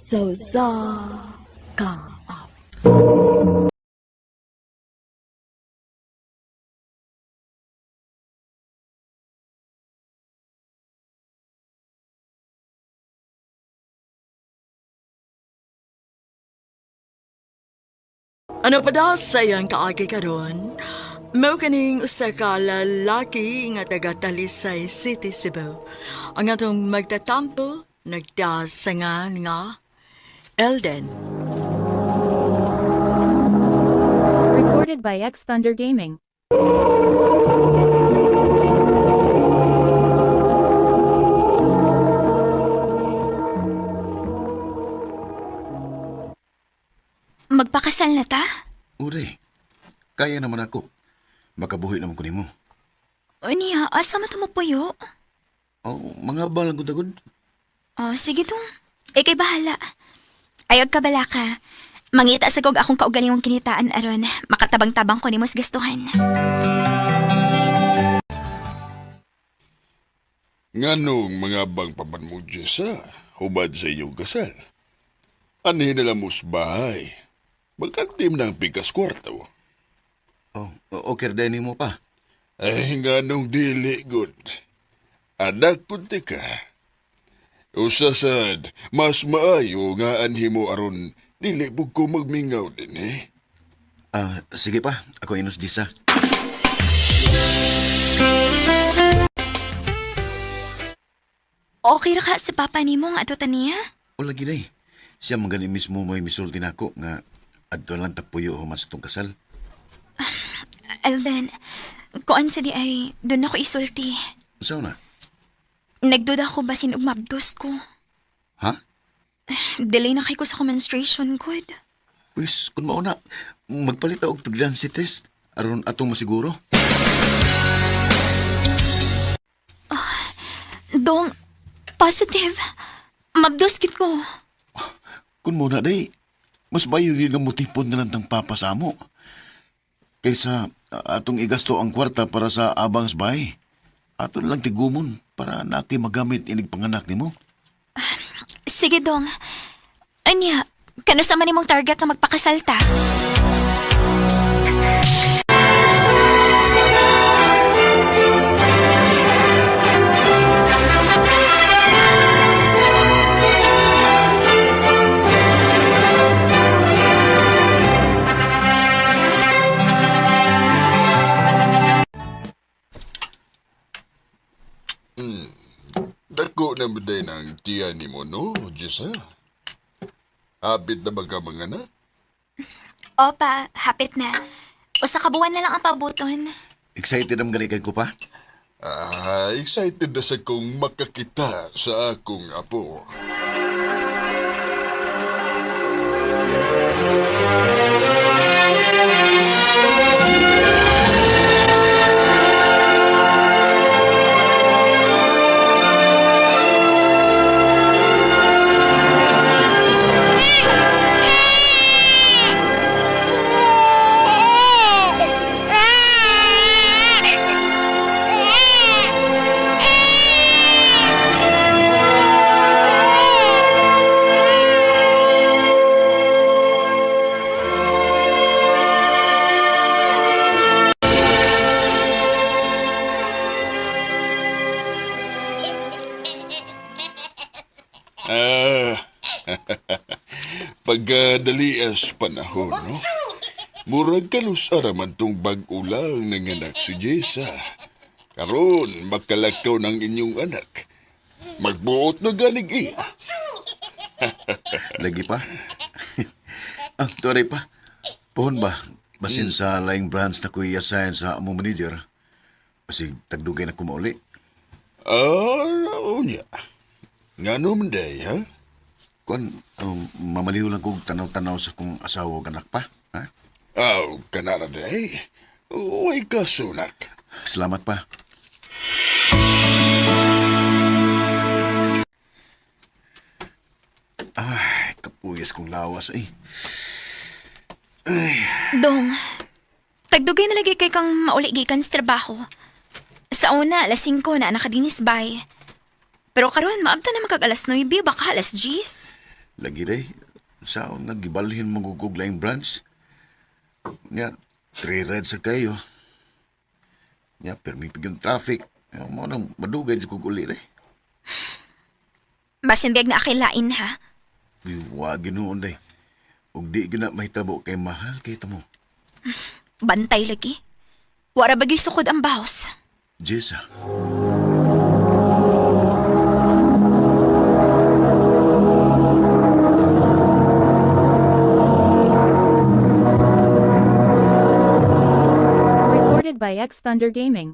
Sa usa ka awit. Ano pa daw sa iyang kaagi karon? Mao kaning usa ka lalaki nga taga Talisay City, Cebu. Ang atong magtatampo nagdasangan nga Elden. Recorded by X Thunder Gaming. Magpakasal na ta? Uri, kaya naman ako. Makabuhi naman ko nimo. Unya, asa man ta mopuyo? Oh, mga balang gud. Oh, sige dong. Ikay bahala. Ayog ka bala ka. Mangita sa kog akong kaugalingong kinitaan aron makatabang-tabang ko nimo sa gastuhan. Nganong mga bang paman mo, Jessa, hubad sa iyong kasal. Anhin na lang mo sa bahay. Magkantim ng pikas kwarto. Oh, okay ra nimo pa. Ay, nganong dili, good. Anak kunti ka. Usasad, mas maayo nga anhi mo aron dili pug ko magmingaw din eh. Ah, sige pa, ako inos Jessa. Okay ra ka sa papa nimo nga ato taniya? O lagi day. Siya man gani mismo mo'y misulti nako nga adto lang tapuyo human sa tong kasal. Alden, kuan sa di ay doon ako isulti. Usaw na? Nagduda ko basin og mabdos ko. Ha? Delay na kay ko sa menstruation good. Wis, kun mao na, magpalit og pregnancy test aron atong masiguro. Dong, positive. Mabdos gid ko. Kun mao na day, mas bayo gyud nga motipon na lang tang papa sa amo. Kaysa atong igasto ang kwarta para sa abang sa bahay. Ato na lang tigumon para naki magamit inig panganak nimo. Sige, Dong. Anya, kano sa man imong target nga magpakasal ta? Dako na ba din ang tiyan ni mo, no, Jessa? Hapit na ba ka mga anak? Opa, hapit na. Usa ka buwan na lang ang pabuton. Excited am gani kay ko pa. Ah, excited na sa kong makakita sa akong apo. Ah, pagkadalias panahon, no? Murag kanus man tong bag-o lang ng anak si Jessa. Karon, makalakaw ng inyong anak. Magbuot na ganig iya. Lagi pa. Ah, tuwaray pa. Pohon ba? Basin sa laing branch na kuya assign sa among manager. Kasi tagdugay na kumauli. Ah, unya. Ngano man day, ha? Kuan, mamaliw lang kog tanaw-tanaw sa kong asawa ug anak pa. Ha? Aw, kanara day. Uy ka, sunak. Salamat pa. Ay, kapuyas kong lawas eh. Dong, tagdugay na lagi kay kang mauli gikan sa trabaho. Sa una, alas 5 na nakadinis bay. Pero karon maabta na magkag alas 9, baka alas 10. Lagi day, sa nagibalhin mo gugug laing branch. Nya, 3 rides sa kayo. Nya, permi yung traffic. Ya, mo nang madugay sa kog uli day. Basin biyag na akay lain ha. Wa ginoon day. Ug di gyud na mahitabo kay mahal kay tamo. Bantay lagi. Wara bagay sukod ang bahos. Jessa. Recorded by X Thunder Gaming.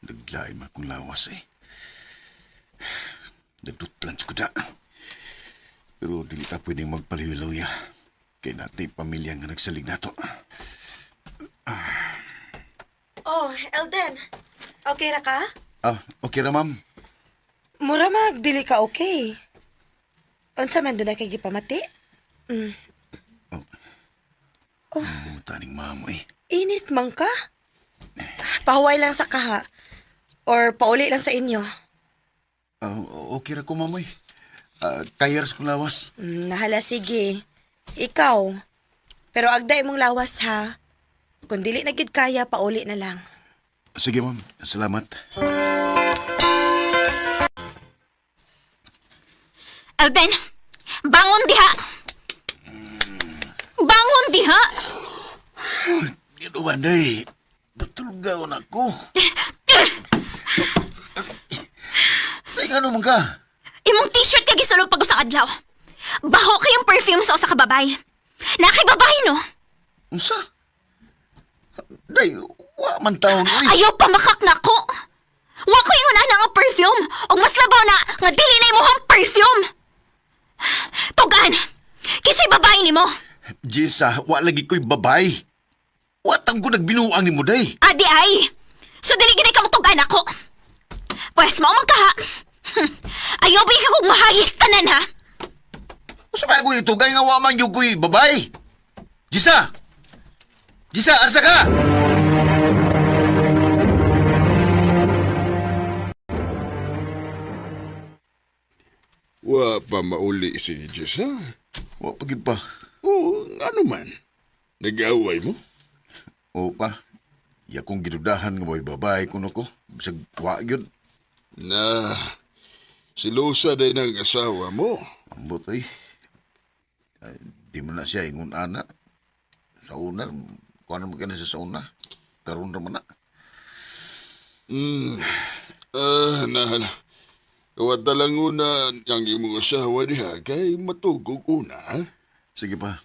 Naglain man kong lawas eh. Nagdutlan sa kuda. Pero dili ta pwedeng magpaliw-luya. Kay natay pamilya nga nagsalig nato. Oh, Elden. Okay ra ka? Ah, okay ra ma'am. Mura mag dili ka okay. Unsa man dunay kay gipamati? Oh. Oh. Ning mamo eh. Init man ka? Pahuway lang sa kaha. Or pauli lang sa inyo. Ah, okay ra ko ma'am eh. Ah, kaya ra sa kong lawas. Nahala sige. Ikaw. Pero agda imong lawas ha. Kung dili na gid kaya, pauli na lang. Sige ma'am, salamat. Alden, bangon diha! Bangon diha! Ito ba, day? Patulgaw na ko. Teka, ano man ka? Imong t-shirt kay gisulong pag usang adlaw. Baho kayong perfume sa usa ka babay. Nakay babay no? Unsa? Day, wa man taon, uy. Ayaw pamakak nako. Wa ko ingon ana nga perfume. Ug mas labaw na nga dili na imong perfume. Tugan. Kinsay babae nimo? Jessa, wa lagi ko'y babay. Wa tang ko nagbinuang ni mo, day. Adi ay. So dili gid ka motugan ako. Pwes mao man kaha. Ayaw ba ka kog mahayis tanan ha? Usa pa ko itugay nga wa man yung ko'y babay. Jessa! Jessa, asa ka? Wa pa mauli si Jessa. Wa pa gid pa. Oo, ano man. Nag-away mo? Oo pa. Ya kong gidudahan nga boy babay kuno ko. Bisag wa gyud. Na, silusa din ang asawa mo. Ambot ay. Ay, di man na siya ingon ana. Sa una, kuan man kani siya sa una. Karon ra man na. Ah, nahala. Wata lang una ang imong asawa diha kay matugog una. Ha? Sige pa.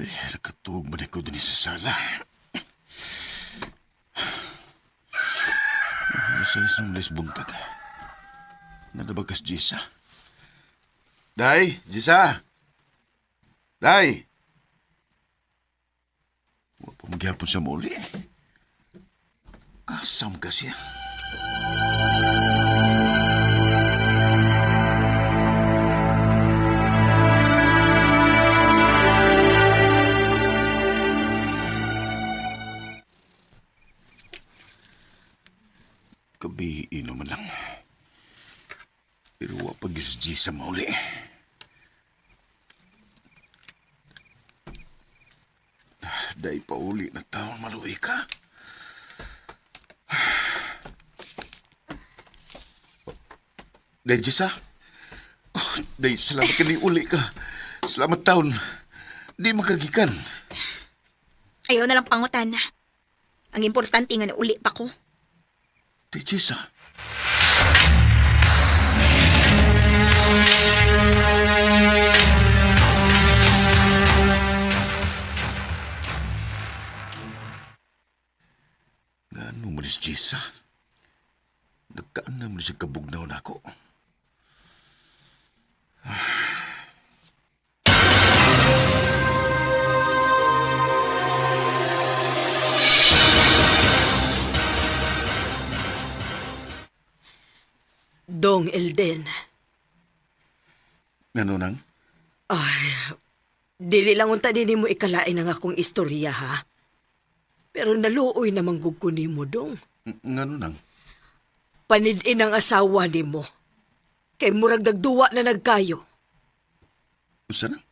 Eh, nakatuog man ako din sa sala. Nasa isang les buntag. Nadabagas Jisa. Day, Jisa! Day! Wa pa magyapon siya muli. Asam ka siya. Gabi, inom man lang. Pero wa pa gyud si Jisa mauli. Day pa uli na taon maluwi ka. Day, Jisa. Oh, day, salamat ka ni uli ka. Salamat taon. Di makagikan. Ayaw na lang pangutan. Ang importante nga nauli pa ko. Day, Jisa. Ngano man is Jisa? Nagkaanam ni siya kabugnaw na ako. Dong Elden. Ngano nang? Ay, dili lang unta din mo ikalain ang akong istorya ha. Pero naluoy namang gug ko nimo dong. Ngano nang? Panidin ang asawa nimo. Kay murag dagduwa na nagkayo. Usa nang?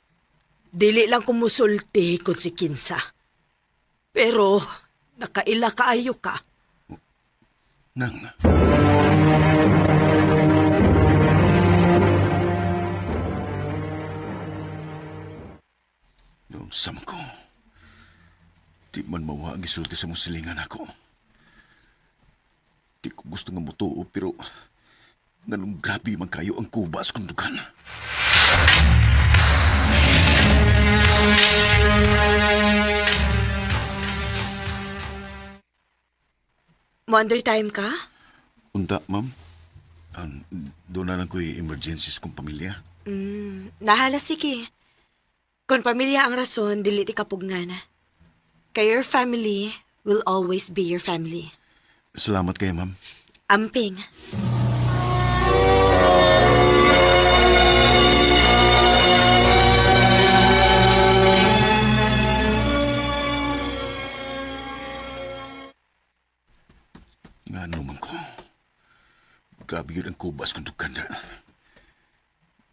Dili lang kumusulti kung si Kinsa. Pero nakaila kaayo ka. Nang? Doon sa ko. Di man mawa ang gisulti sa mong silingan ako. Di ko gusto nga mutuo pero nganong grabe man kayo ang kuba sa kundukan. Mo undertime ka? Unta, ma'am. Doon na lang ko'y emergencies kong pamilya. Nahala sige. Kung pamilya ang rason, dili ti kapugnan. Kay your family will always be your family. Salamat kayo, ma'am. Amping. Nga naman ko. Grabe yun ang kubas kong dukan na.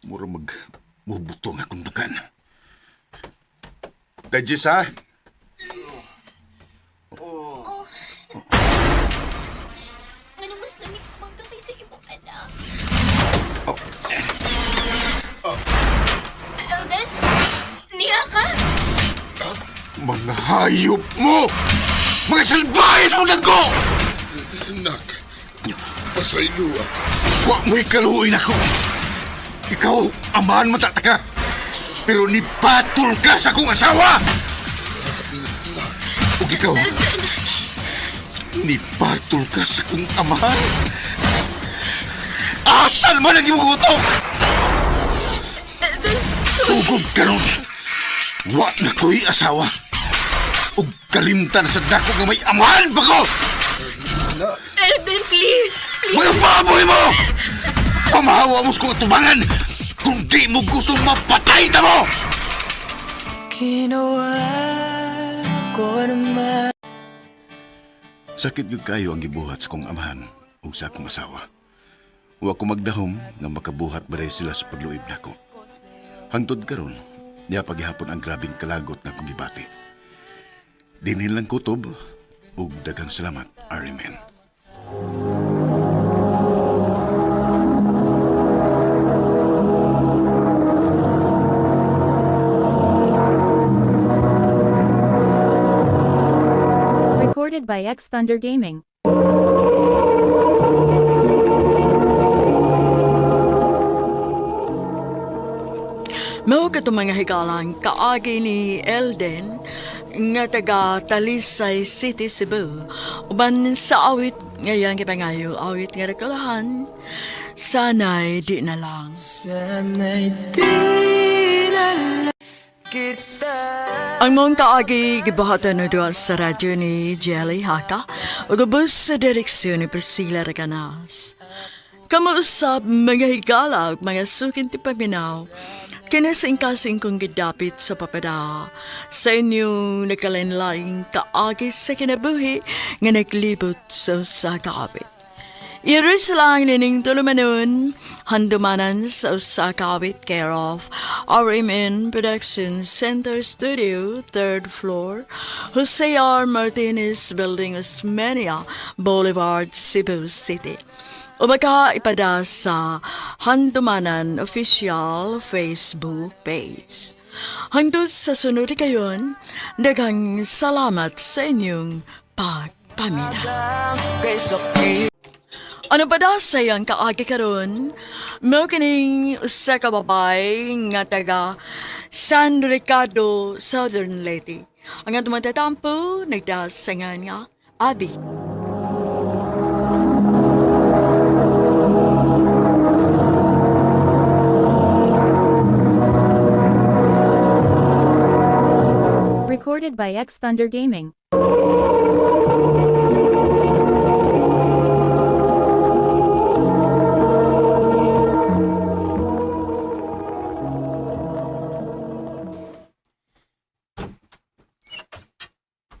Mura mag mubuto nga kong dukan. Dajis ha? Ano mas lamig mangga kay sa imong anak? Oh. Elden? Niya ka? Mga hayop mo! Mga salbahe sa mong ko! Nak, pasaylo ako. Wa mo'y kaluoy nako. Ikaw, amahan mo tataka. Pero nipatol ka sa akong asawa! Ug ikaw, nipatol ka sa akong amahan? Asan man ang imong utok? Elden, Sugod karon. Wa na ko'y asawa. Ug kalimtan sa dako nga may amahan pa ko! Elden, please! Please! Mga baboy mo! Pamahawa mo sa kong atubangan kung di mo gustong mapatay ta mo! Sakit gyud kayo ang gibuhat sa kong amahan ug sa akong asawa. Wa ko magdahom nga makabuhat baray sila sa pagluib nako. Hangtod karon, niya paghihapon ang grabing kalagot na akong gibati. Dinhin lang kutob ug daghang salamat, RMN. Recorded by X Thunder Gaming. Mao kato mga higalang kaagi ni Elden nga taga Talisay City, Cebu. Uban sa awit ngayang gipangayo awit nga rekolahan. Sana'y di na lang. Sana'y di na lang kita. Ang mong kaagi gibuhatan na doon sa radyo ni Jelly Haka ug ubos sa direksyon ni Priscilla Recanas. Kamuusap mga higala ug mga sukin ti paminaw. Kini sa ingkasing kong gidapit sa papada sa inyong nagkalain-laing kaagi sa kinabuhi nga naglibot sa usa ka awit. Iris lang nining tulumanon, handumanan sa usa ka awit care of RMN Production Center Studio, 3rd floor, Jose R. Martinez Building, Osmeña Boulevard, Cebu City. O baka ipada sa Handumanan Official Facebook page. Hangtod sa sunod kayon, daghang salamat sa inyong pagpamina. Kay sakit. Ano pa daw sa iyang kaagi karon? Mao kining usa ka babay nga taga San Ricardo, Southern Leyte. Ang atong matatampo nagdasangan nga Abi. Recorded by X Thunder Gaming.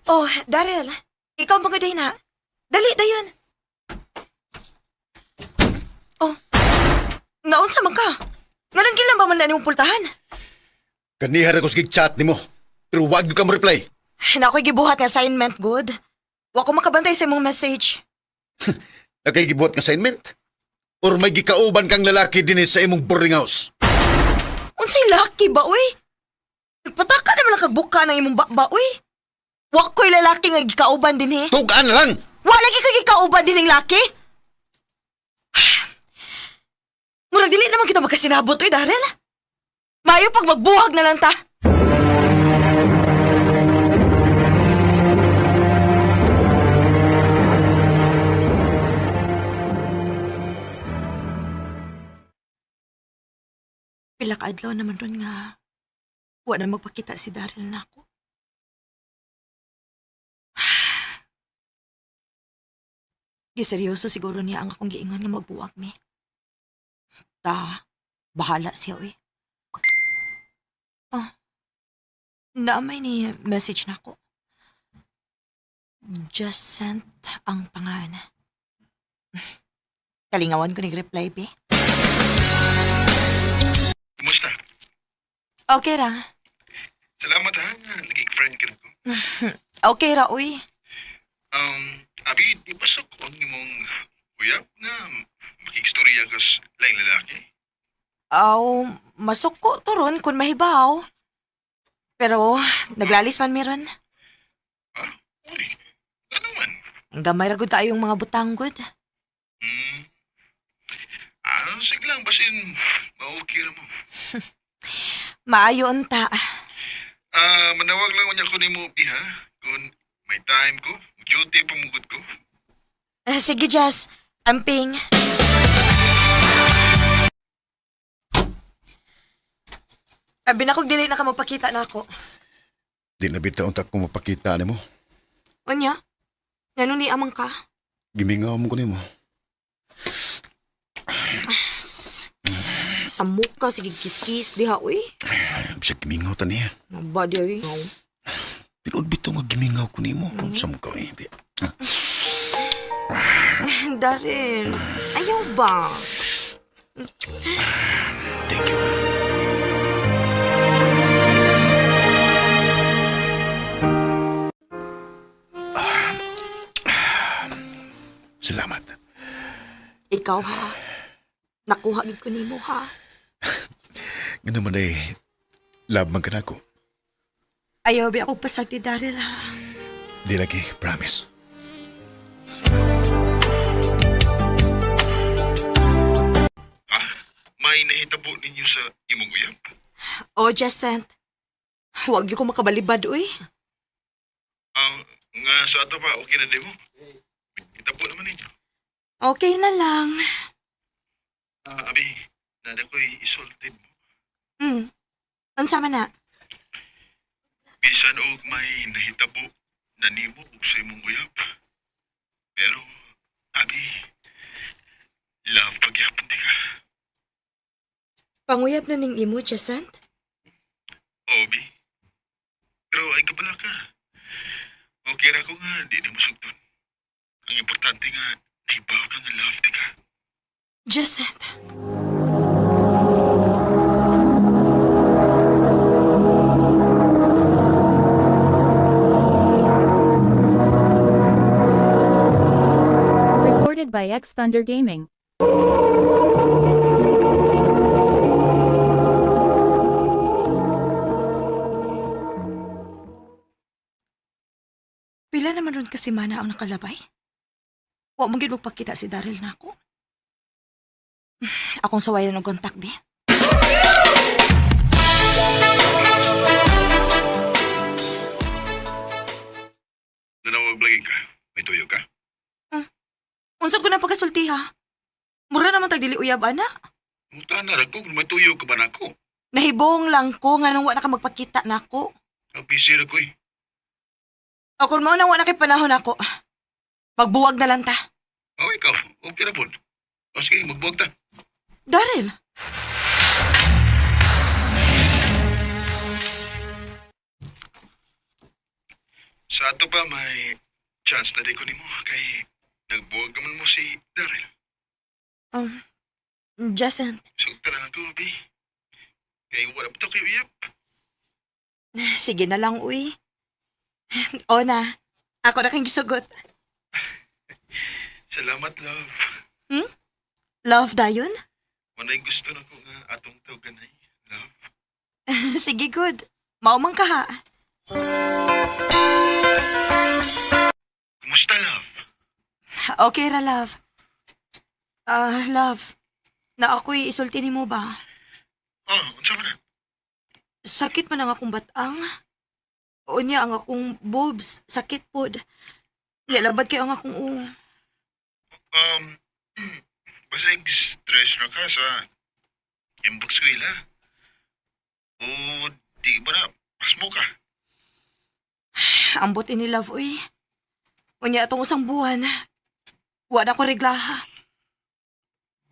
Oh, Daryl, ikaw ang day na. Dali, dayon. Oh, naunsa man ka? Nganong gilan ba man na nimong pultahan? Kaniha ra ko sige chat nimo. Pero wag gyud ka mo reply. Na ako'y gibuhat nga assignment, good. Wa ko makabantay sa imong message. Nakay gibuhat nga assignment? Or may gikauban kang lalaki dinhi sa imong boarding house? Unsay laki ba, uy? Nagpataka naman ang kagbuka ng imong bakba, uy. Wa ko'y lalaki nga gikauban din, he. Tugan lang! Wa lagi ko'y gikauban din ng laki. Murag dili naman kita magkasinabot, uy, Daryl. Maayo pag magbuhag na lang ta. Pila ka adlaw naman ron nga wa na magpakita si Daryl nako. Giseryoso siguro niya ang akong giingon nga magbuwag mi. Ta, bahala siya uy. Ah, naamay ni message nako. Just sent ang pangan. Kalingawan ko nag-reply, be. Kumusta? Okay ra. Salamat ha, naging friend ka na ko. Okay ra, uy. Abi, di ba sa kung imong uyab na makikstorya ka sa laing lalaki? Aw, masuko to ron kung mahibaw. Pero, naglalis man meron. Ah, uy, ano man? Ang gamay ra gud kaayong mga butang gud. Hmm. Ah, sige lang, basin, ma-okay ra mo. Maayo unta. Ah, manawag lang unya ko nimo, Bi, ha? Kung may time ko, duty pamugod ko. Ah, sige, Jess. Amping. Abi na kog dili na ka magpakita na ako. Di na bitaw unta ko mapakita nimo. Unya? Ngano ni amang ka? Gimingaw mo ko nimo. Sa muka, sige kiskis, diha, uy. Bisag gimingaw ta niya. Ba, di, uy. Tinuod bitaw nga gimingaw ko nimo. Unsa mo ka eh, bi? Daryl, ayaw ba? Thank you. Salamat. Ikaw, ha? Nakuha gid ko nimo, ha? Nga naman ay love man ka na ako. Ayaw ba akong pasag ni Daryl, ha? Di lagi, promise. Ah, may nahitabo ninyo sa imong uyab? Oh, Jacent. Huwag yun ko makabalibad, uy. Ah, nga sa ato pa, okay na di mo? Hitabo naman ninyo. Okay na lang. Ah, abi, nada ko'y isultid mo. Unsa man na? Bisan og may nahitabo na nimo ug sa imong uyab. Pero, abi, love pagyapon di ka. Panguyab na ning imo, Jacent? Obi. Pero ay kabala ka. Okay ra ko nga, di na masugton. Ang importante nga, nahibaw ka nga love di ka. Jacent. Recorded by X Thunder Gaming. Pila naman ron kasi mana ang nakalabay? Wa mo gid magpakita si Daryl nako. Akong sawayan og kontak, be. Nanawag lagi ka. May tuyo ka? Unsa ko na pagkasulti ha? Mura naman tag dili uyab ana. Muta na ra ko kung may tuyo ka ba nako. Nahibong lang ko nganong wa na ka magpakita nako. Busy ra ko eh. O kung mao na wa na kay panahon ako, magbuwag na lang ta. Oh, ikaw. Okay na po. O sige, magbuwag ta. Daryl! Sa ato pa, may chance na di ko nimo kay nagbuwag naman mo si Daryl. Um, Jason, Sugta na lang ko, Abi. Kay wala pa to kayo iyap. sige na lang, uy. O na, ako na kang gisugot. Salamat, love. Love dayon? Manay gusto na ko nga atong tawganay, love. Sige, good. Maumang ka ha. Kumusta, love? Okay ra, love. Ah, love. Na ako'y isulti nimo ba? Oh, unsa man na? Sakit man ang akong batang. Unya ang akong boobs, sakit pod. Nilabad kayo ang akong uong. Basig stress na ka sa inbox ko ila. O di ba na, pasmo ka. Ambot ini love, uy. Unya atong usang buwan. Wa na ko reglaha.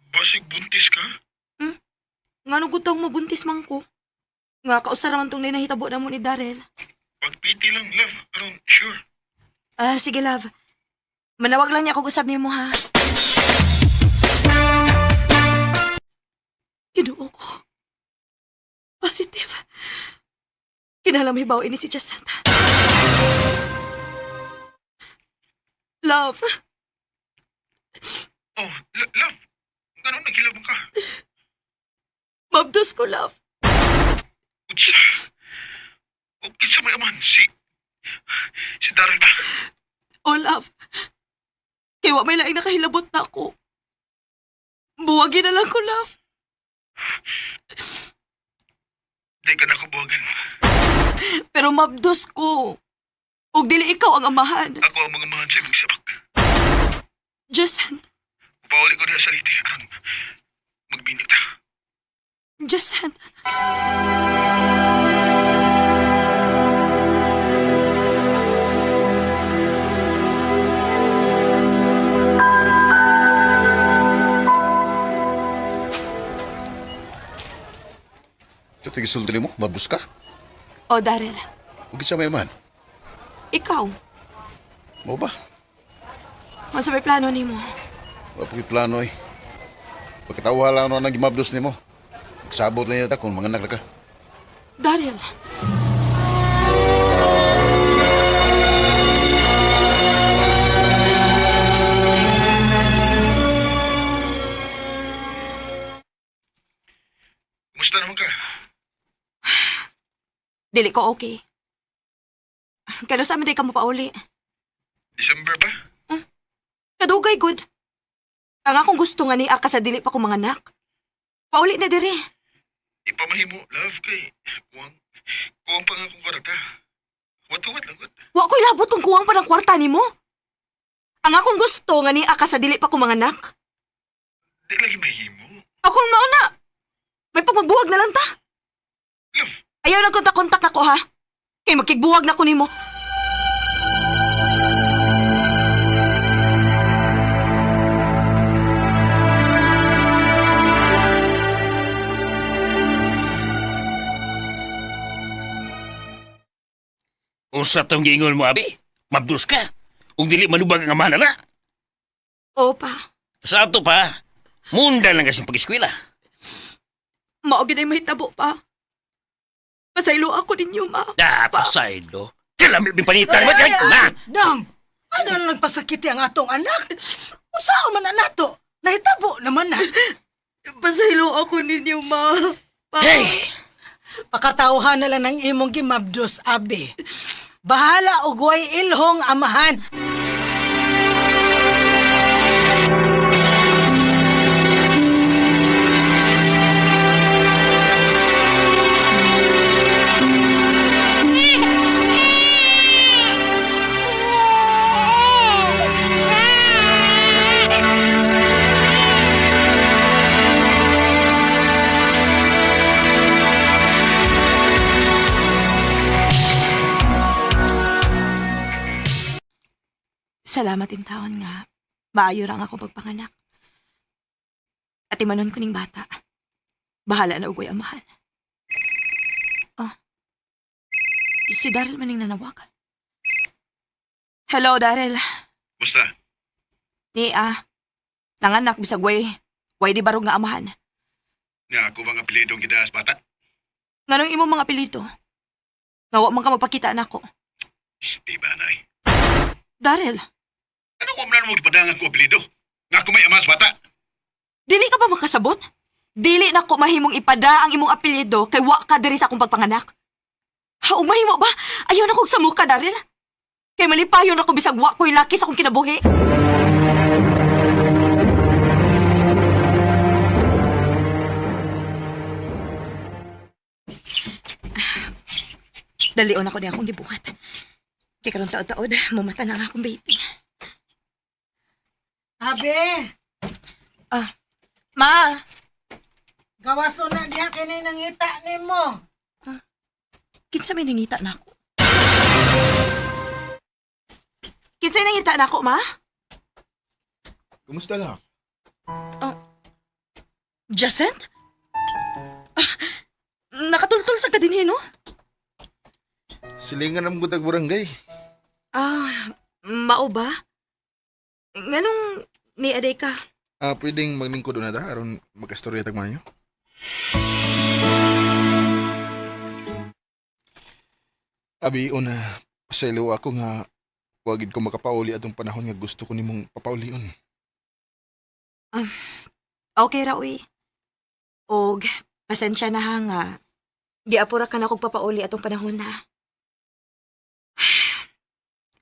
Basig buntis ka? Ngano gud tong mabuntis man ko. Nga kausa raman tong nahitabo na mo ni Darrell. Pagpiti lang, love. Aron, sure. Ah, sige love. Manawag lang niya ako usab nimo ha. Ginoo ko. Positive. Kinahanglan mahibaw ini si Jacinta. Love. Oh, love. Ganun, nagkilabang ka. Mabdos ko, love. Utsa. Okay sa may aman, si Daryl ba? Oh, love. Kay wa may laing nakahilabot na ako. Buwagin na lang ko, love. Di ka na ko buwagan. Pero mabdos ko. Ug dili ikaw ang amahan. Ako ang mga mahan sa imong sabak. Jacinta. Pauli ko diha sa liti. Aron, magbinyo ta. Jacinta. Sa ito gisulti nimo, mabdos ka? Oh, Daryl. Ug sa may man. Ikaw. Mao ba? Unsa may plano nimo? Wa po plano eh. Pagkatawa lang ano ang gimabdos nimo. Nagsabot lang yata kung mga anak na ka. Daryl. Kumusta naman ka? Dili ko okay. Kano sa amin day ka mapauli? December ba? Kadugay good. Ang akong gusto nga ni ka sa dili pa ko mga anak. Pauli na diri. Ipamahimo, love, kay kuwang, kuwang pa nga akong kwarta. Huwat-huwat lang, good. Wa ko'y labot kung kuwang pa ng kwarta nimo. Ang akong gusto nga ni ka sa dili pa ko mga anak. Di lagi mahimo. Akong mauna. May pagmagbuwag na lang ta. Love, Ayaw na kontak-kontak nako ha. Kay magkigbuwag na ko nimo. Usa tong giingon mo, abi. Mabdus ka. Ug dili manubag ang amahan na. Opa, Sa ato pa, munda lang kasing pag-eskwela. mao gid ay mahitabo pa. Pasaylo ako ninyo, ma. Da, pasaylo. Kalami bin panitan mo kay na. Dang, ano na nagpasakiti ang atong anak? Usaon man na nato? Nahitabo naman na. Pasaylo ako ninyo, ma. Pa. Hey, Pakatawhan na lang ng imong gimabdos, abi. Bahala og way ilhong amahan. Salamat in taon nga maayo ra ang akong pagpanganak. At imanon ko ning bata. Bahala na ugoy amahan. Oh. Si Daryl maning nanawag. Hello, Daryl. Basta, Ni ah. Nanganak bisag way. Way di barog nga amahan. nga ako bang apelidong gidaas bata? Nganong imong mga apelyido? Nga wa man ka magpakita nako. Di ba, nay? Daryl, Ano ko man mo gipadangan ko apelyido? Nga ako may ama sa bata? dili ka ba makasabot? Dili na ko mahimong ipada ang imong apelyido kay wa ka diri sa akong pagpanganak. Ha, ug mahimo ba? Ayaw na kog samuka, Daryl. Kay malipayon ako bisag wa ko'y laki sa akong kinabuhi. Dalion ako niya akong gibuhat. Kay karon taod-taod, mumata na ang akong baby. Abi, Ah, ma! gawaso na diha kini nangita nimo. Kinsa may nangita na ako? Kinsa may nangita na ako, ma? Kumusta lang? Jacent? Ah, nakatultol sa kadinhi, no? Silingan ang gutag barangay. Ah, mao ba? Nganong ni aday ka? Ah, pwedeng maglingkod na da aron magkastorya tag mayo. Abi una pasaylo ako nga wagid ko makapauli atong panahon nga gusto ko nimong papaulion. Okay ra, uy. Og, pasensya na ha nga. Giapura ka na kog papauli atong panahon na.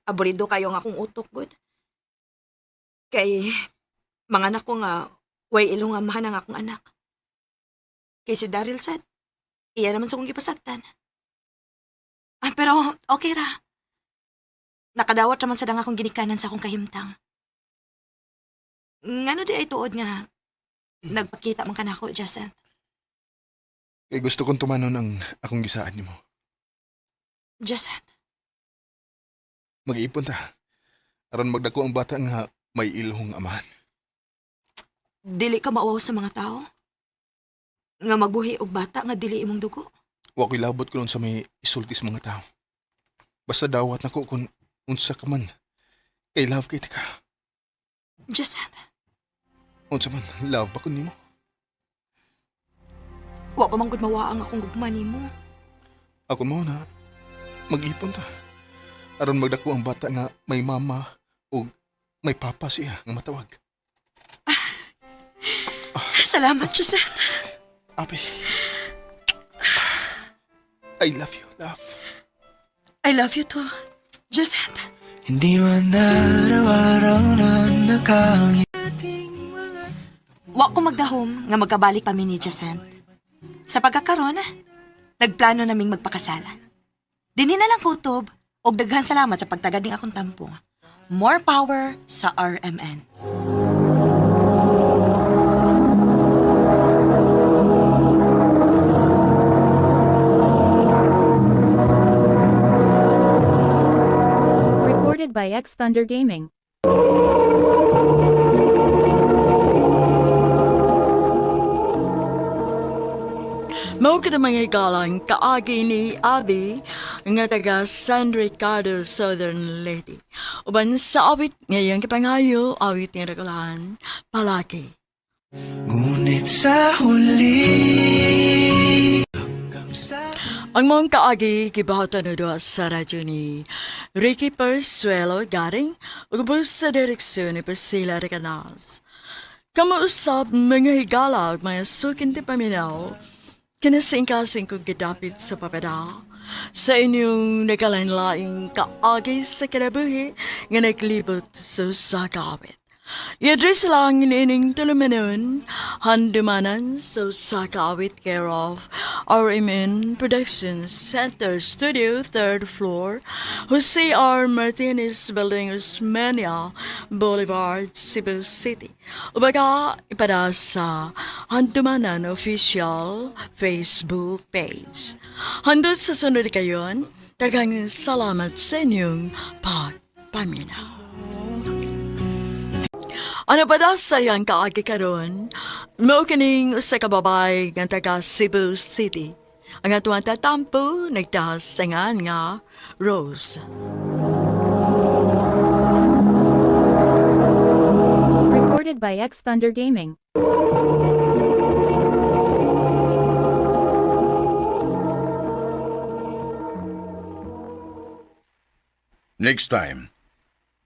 Aburido kayo nga akong utok, good. Kay, mga anak ko nga, way ilong amahan ang akong anak. Kay si Daryl sad, iya naman sa kong gipasagtan. Ah, pero okay ra. Nakadawat naman sa dang akong ginikanan sa akong kahimtang. Ngano di ay tuod nga, nagpakita man ka nako, Justin. Kay gusto kong tumanon ang akong gisaan nimo. Justin, Mag-iipon ta. Aron magdako ang bata nga may ilhong amahan. dili ka mauwaw sa mga tao? Nga magbuhi og bata nga dili imong dugo? Wa ko'y labot ko nun sa may isulti sa mga tao. Basta dawat nako kung unsa ka man. Kay love kay ka. Justin, Unsa man, love ba ko nimo? wa pa man gud mawa ang akong gugma nimo. Ako mo na mag-ipon ta. Aron magdako ang bata nga may mama o may papa siya nga matawag. Salamat, Justin. Api. I love you, love. I love you too. Justin. Hindi man araw-araw na nakangiti. Wa ko magdahom nga magkabalik pa mi ni Jacent. Sa pagkakaron, nagplano naming magpakasal. Dinhi na lang kutob og daghan salamat sa pagtagad ning akong tampong. More power sa RMN. Recorded by X Thunder Gaming. Mao ka mga igalang kaagi ni Abi nga taga San Ricardo, Southern Leyte. Uban sa awit ngayong kipangayo, awit nga nagulahan, palagi. Ngunit sa huli hanggang sa Ang mong kaagi gibahatan na doon sa radyo ni Ricky Persuelo Garing ug sa direksyon ni Priscilla Recanas. Kamuusap mga higala ug mga sukin ti paminaw, kinasingkasing kong gidapit sa papada sa inyong nagkalain-laing kaagi sa kinabuhi nga naglibot sa usa ka awit. I-address lang niining tulumanon, handumanan sa usa ka awit care of RMN Production Center Studio, 3rd floor, Jose R. Martinez Building, Osmeña Boulevard, Cebu City. Ubaga, ipada sa Handumanan Official Facebook page. Handot sa sunod kayon, daghang salamat sa inyong pagpaminaw. Ano ba da sayang kaagi karon? Mao kining usa ka babae nga taga Cebu City. Ang atuang tatampo nagtasangan nga Rose. Recorded by X Thunder Gaming. Next time,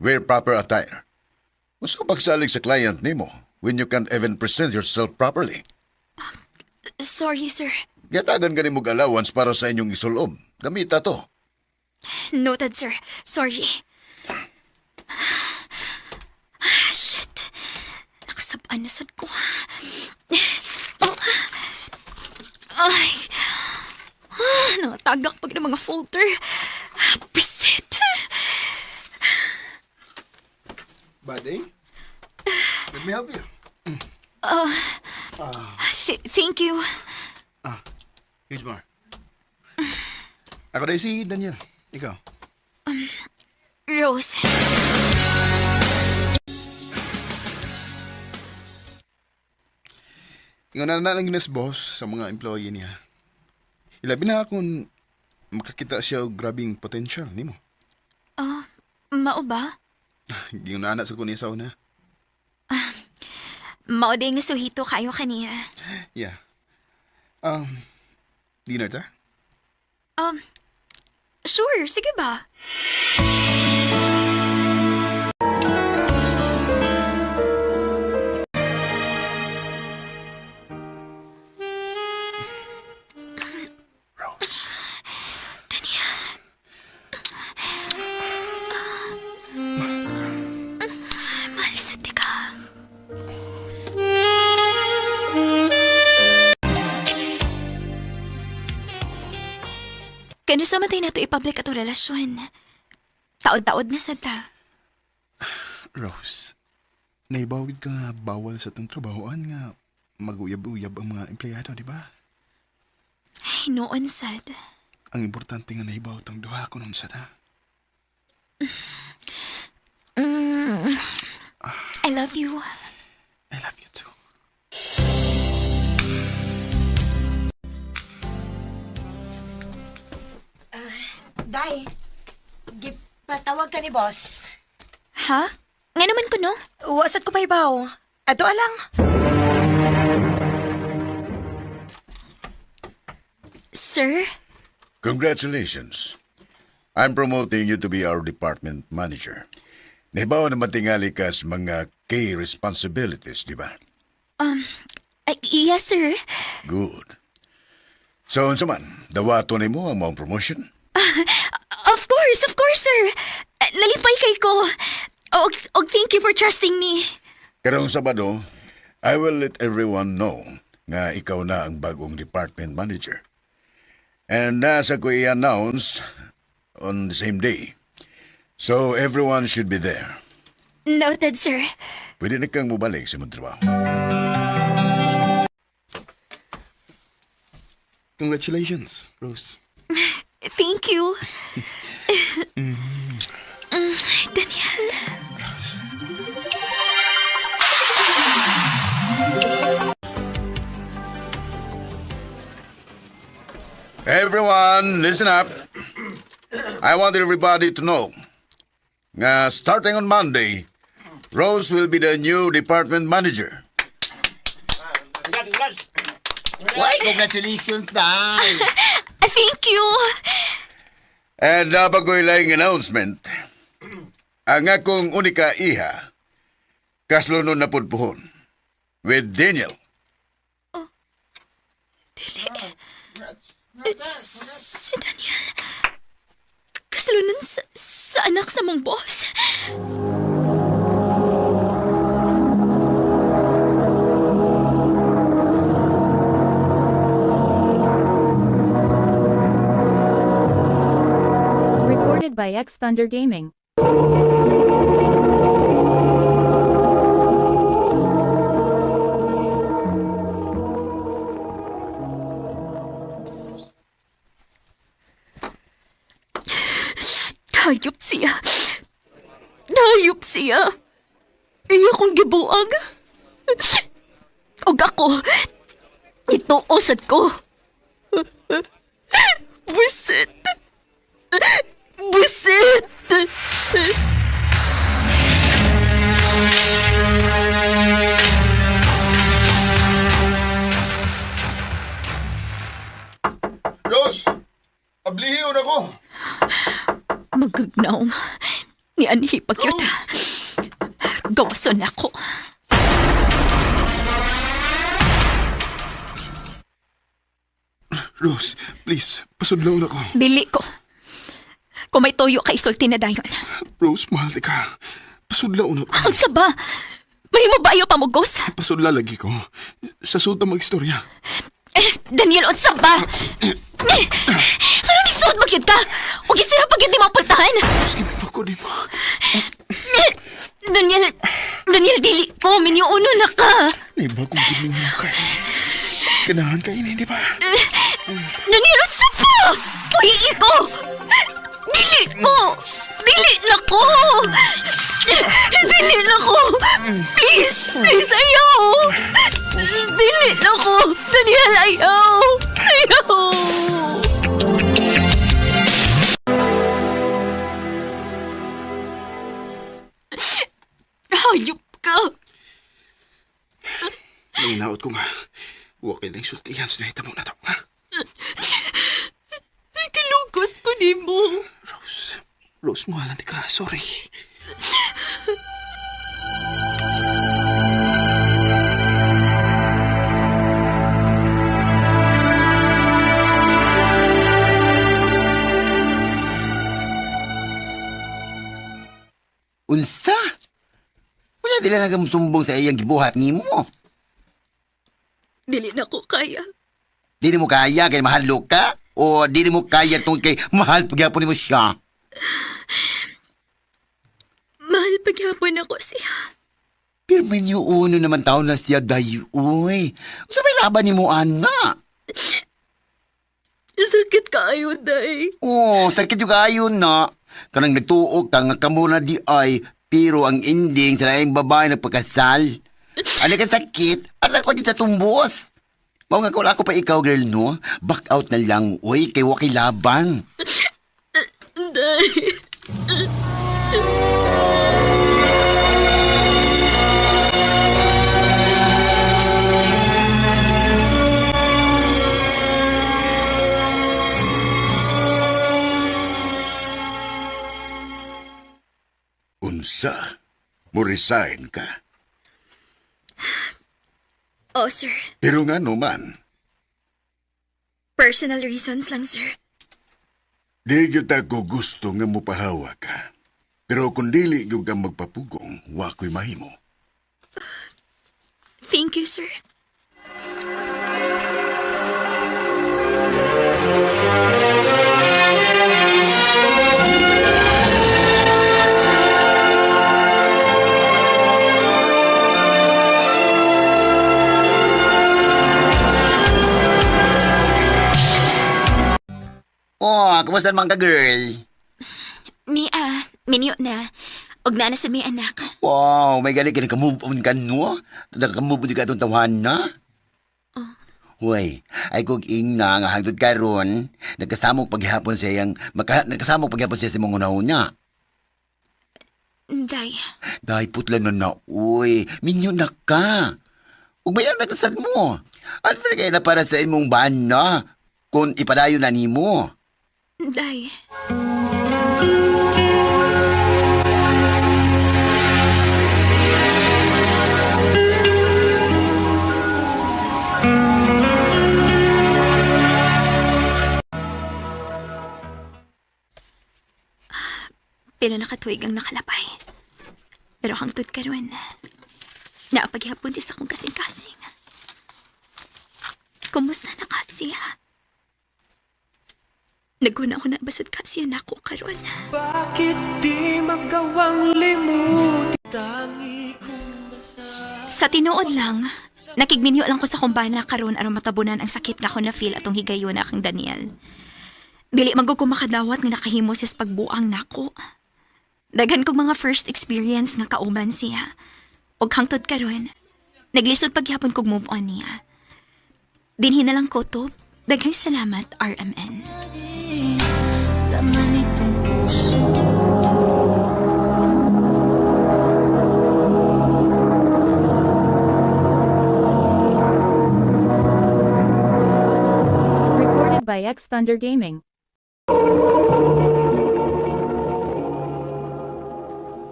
wear proper attire. Gusto ko pagsalig sa client nimo when you can't even present yourself properly. Sorry, sir. Gatagan ka nimo allowance para sa inyong isulob. Gamita to. Noted, sir. Sorry. Shit. Nakasabaan na sad ko. Oh. Ay. Nangatagak pag ng mga folder. Bisit. Buddy, let me help you. Thank you. Here's more. Ako na si Daniel. Ikaw. Rose. Ikaw na na lang yun as boss sa mga employee niya. Ilabi na kung makakita siya og grabing potential nimo. Mao ba? Ginana sa kunin sa una. Mao day nga suhito kayo kaniya. Yeah. Um, dinner ta? Sure, sige ba? Rose. Mahal sa tika. Kano sa matay na to i-public atong relasyon? Taod-taod na sa ta. Rose, naibawid ka nga bawal sa itong trabahoan nga mag-uyab-uyab ang mga empleyado, di ba? Ay, noon sad. Ang importante nga naibaw tong duha ko nun sa ta. I love you. I love you too. Day, gipatawag ka ni boss. Ha? Nga naman ko, no? Wasad ko pa ibaw. Ato alang. Sir? Congratulations. I'm promoting you to be our department manager. Nahibaw naman tingali ka sa mga key responsibilities, di ba? Ay, yes, sir. Good. So, unsa man, dawato nimo ang maong promotion? Of course, sir. Nalipay kay ko. Og thank you for trusting me. Karong Sabado, I will let everyone know nga ikaw na ang bagong department manager. And nasa ko i-announce on the same day. So everyone should be there. Noted, sir. Pwede na kang mubalik sa imong trabaho. Congratulations, Rose. Thank you. Daniel. Everyone, listen up. I want everybody to know nga starting on Monday, Rose will be the new department manager. Why, congratulations, Day! Thank you. And nabagoy lang announcement, ang akong unika iha, kaslunon na pudpuhon, with Daniel. Dili. Si Daniel. Kasalunan sa anak sa mong boss. Recorded by X Thunder Gaming. Hayop siya. Hayop siya. Iya kong gibuag. Og ako, ituo sad ko. Busit. Busit. Rose! Ablihiyon ako! Magagnaong. Ni anhi pagyud. Gawason ako. Rose, please, pasudlaw na ko. Dili ko. Kung may toyo ka isulti na dayon. Rose, mahal di ka. Pasudlaw na ko. Ang saba. Mahimo ba ayo pamugos? Pasudla lagi ko. Sa suot ang mag-istorya. Eh, Daniel, unsa ba? Eh, ano ni suot magyud ka? Ug isira pag yun di mapultahan. Sige, ko di mo. Eh, Daniel, Daniel, dili ko. Minyuuno na ka. Naiba kong giminyo ka. Kanahan ka ini, di ba? Daniel, unsa pa? Puhii ko! Dili ko! Dili na ko! Dili na ko! Please, please, ayaw! Dili na ko! Daniel, ayaw! Ayaw! Hayop ka! Nanginaot ko nga. Huwag kayo lang sultihan sa nahitabo na to, ha? Kilugos ko nimo. Rose, Rose, mahalan di ka. Sorry. Unsa? Unya dili na sumbong sa iyang gibuhat nimo. Dili na ko kaya. Dili mo kaya kay mahal ka o dili mo kaya tungod kay mahal pagyapon nimo siya. Mahal paghapon ako siya. Pero minyo uno naman tao na siya dayo, uy. Unsa may laban nimo ana? Sakit kaayo, day. Oh, sakit yung kayo na. Kanang nagtuok ka nga kamo na di ay, pero ang ending sa laing babae nagpakasal. Ano ka sakit? Anak ko sa tumbos. Mao nga kung ako pa ikaw, girl, no? Back out na lang, uy, kay wakay laban. Day. Unsa? Mo resign ka. Oh, sir. Pero nga naman, Personal reasons lang, sir. di gyud ako gusto nga mopahawa ka. Pero kung dili gyud ka magpapugong, wa ko'y mahimo. Thank you, sir. Oh, kumusta naman ka, girl? Ni, minyo na. Og na na sa may anak. Wow, may galing ka naka-move on ka, no? Naka-move on ka itong tawahan na? Hoy, ay kog ingna nga hangtod karon, nagkasamok paghapon sa iyang maka, nagkasamok paghapon siya sa mong una-una. Day, Dahil putla na na, uy, minyo na ka. Ug bayan na kasad mo. Unfair kay na para sa imong bana kung ipadayon na nimo. day. Pila na katuig ang nakalapay. Pero hangtod karon, naapaghapon siya sa akong kasing-kasing. Kumusta na ka siya? Naguna-una basad ka siya nako karon. Bakit di magawang limutin Tangi kong Sa tinuod lang, nakigminyo lang ko sa kumbana karon aron matabunan ang sakit nga ako na feel atong higayon akang Daniel. Dili man gud ko makadawat nga nakahimo siya sa pagbuang nako. Daghan kong mga first experience nga kauban siya. Og hangtod karon, naglisod paghapon kog move on niya. Dinhi na lang ko to. Daghang salamat, RMN. Recorded by X Thunder Gaming.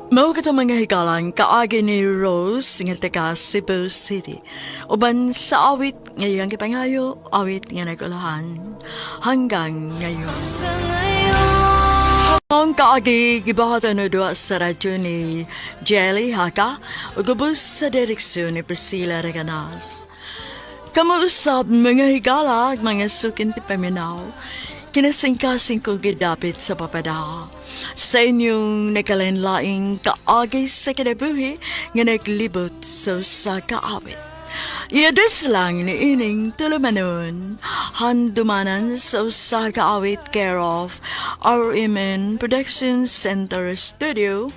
Mao kato mga hikalang kaagi ni Rose nga taga Cebu City. Uban sa awit ngayong gipangayo, awit nga nagulahan hanggang ngayon. Ang kaagi gibahatan na duwa sa radyo ni Jelly Haka ug ubos sa direksyon ni Priscilla Reganas. Kamuusap mga higala ag mga sukin ti paminaw. Kinasingkasing ko gidapit sa papada. Sa inyong nakalinlaing kaagi sa kinabuhi nga naglibot sa usa ka awit. I-address lang ni ining tulumanon, handumanan sa usa ka awit care of RMN Production Center Studio,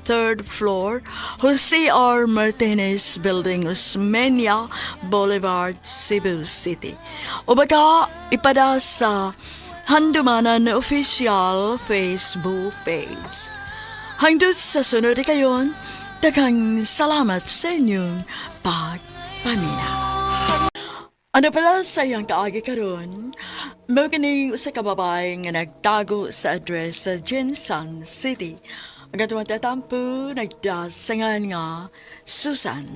third floor, Jose R. Martinez Building, Osmeña Boulevard, Cebu City. O baka ipada sa Handumanan Official Facebook page. Hangdut sa sunod kayon, daghang salamat sa inyong pagpamina. Ano pala sa iyang kaagi karon? Mao kining usa ka babae nga nagtago sa address sa Jinsan City. Ang atong tatampo nagdasangan nga Susan.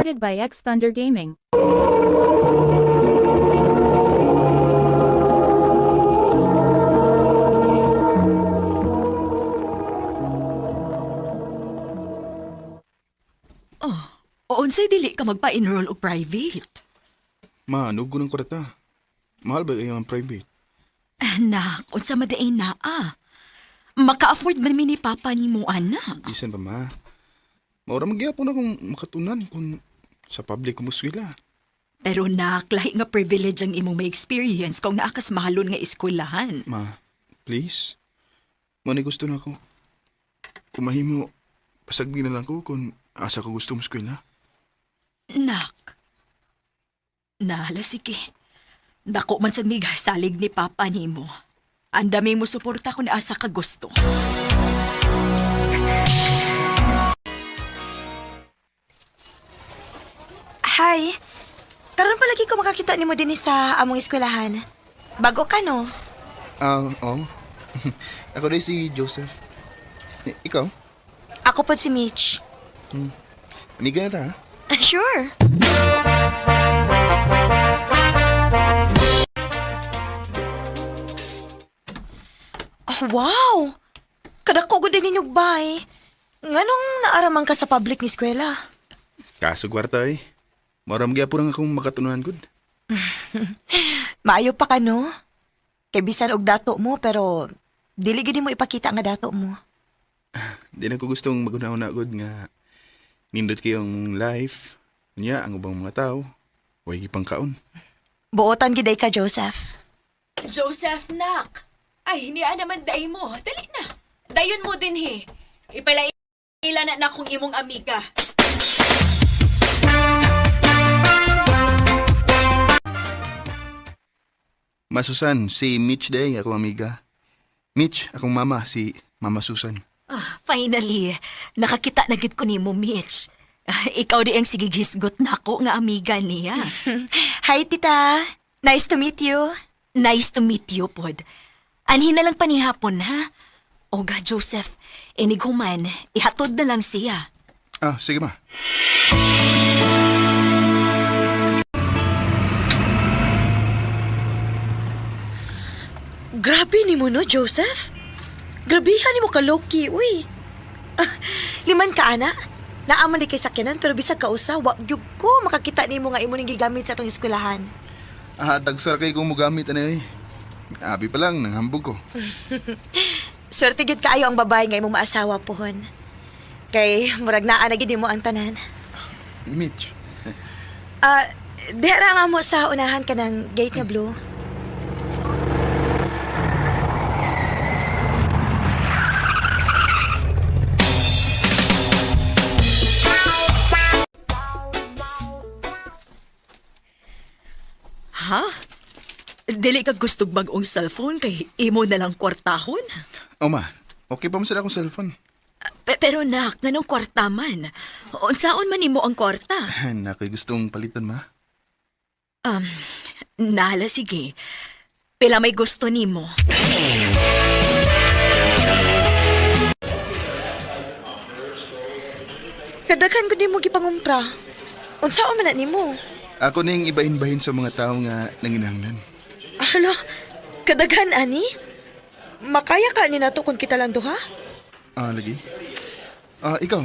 Recorded by X Thunder Gaming. O unsay dili ka magpa-enroll og private? Ma, ano ko ng kwarta? Mahal ba kayo ang private? Anak, unsa madaay naa? Maka-afford man mi ni papa nimo anak. Bisan pa ma. Maura magyapon akong makatunan kung sa public ko muskwela. Pero nak, lahi nga privilege ang imong may experience kung naa kas mahalon nga eskwelahan. Ma, please. Mo ni gusto na ako. Kung mahimo, pasagdi na lang ko kung asa ko gusto muskwela. Nak. Nala, sige. Dako man sa mig salig ni papa nimo. Ang dami mo suporta kung asa ka gusto. Hi. Karon palagi ko makakita nimo dinhi sa among eskwelahan. Bago ka no? Ah, oo. Ako rin si Joseph. Ikaw? Ako pod si Mitch. Amiga na ta, ha? Sure. Oh, wow! Kadako gud din ninyog bay. Nganong naaraman ka sa public ni eskwela? Kaso kwarta eh. Maura magyapon ang akong makatunan gud. Maayo pa ka no? Kay bisan og dato mo pero dili gid mo ipakita nga dato mo. Di na ko gustong maguna-una gud nga nindot kayong life. Unya, ang ubang mga tao, way gipang kaon. Buotan gid ay ka Joseph. Joseph, nak! Ay, niya naman day mo. Dali na. Dayon mo din, he. Ipalaila na na kung imong amiga. Ma Susan, si Mitch day, akong amiga. Mitch, akong mama, si Mama Susan. Ah, finally, nakakita na gid ko nimo, Mitch. Ah, ikaw di ang sigighisgot nako nga amiga niya. Hi tita. Nice to meet you. Nice to meet you, pod. Anhin na lang panihapon, ha? Oga, Joseph, inighuman, ihatod na lang siya. Ah, sige ma. Grabe ni mo no, Joseph. Grabehan ni mo ka low-key, uy. Ah, liman ka, ana. Naaman di kay sakyanan pero bisag kausa, wa gyud ko makakita nimo nga imo ning gigamit sa atong eskwelahan. Ah, tagsara kay kong mugamit ano eh. Abi pa lang, nanghambog ko. Swerte gyud kaayo ang babae nga imong maasawa pohon. Kay murag naa na gyud nimo ang tanan. Mitch, Ah, Dira nga mo sa unahan ka ng gate nga blue. Ha? Dili ka gustog bag-ong cellphone kay imo na lang kwartahon? O ma, okay pa mo sila akong cellphone. Pero nak, nganong kwarta man? Unsaon man nimo ang kwarta? Nakoy gustong palitan ma. Nala, sige. Pila may gusto nimo. Kadaghan ko nimo gipangumpra. Unsaon man na nimo? Ako ning ibahin-bahin sa mga tao nga nanginahanglan. Hala, kadaghan ani? Makaya ka ni nato kung kita lang duha? Ah, lagi. Ah, ikaw.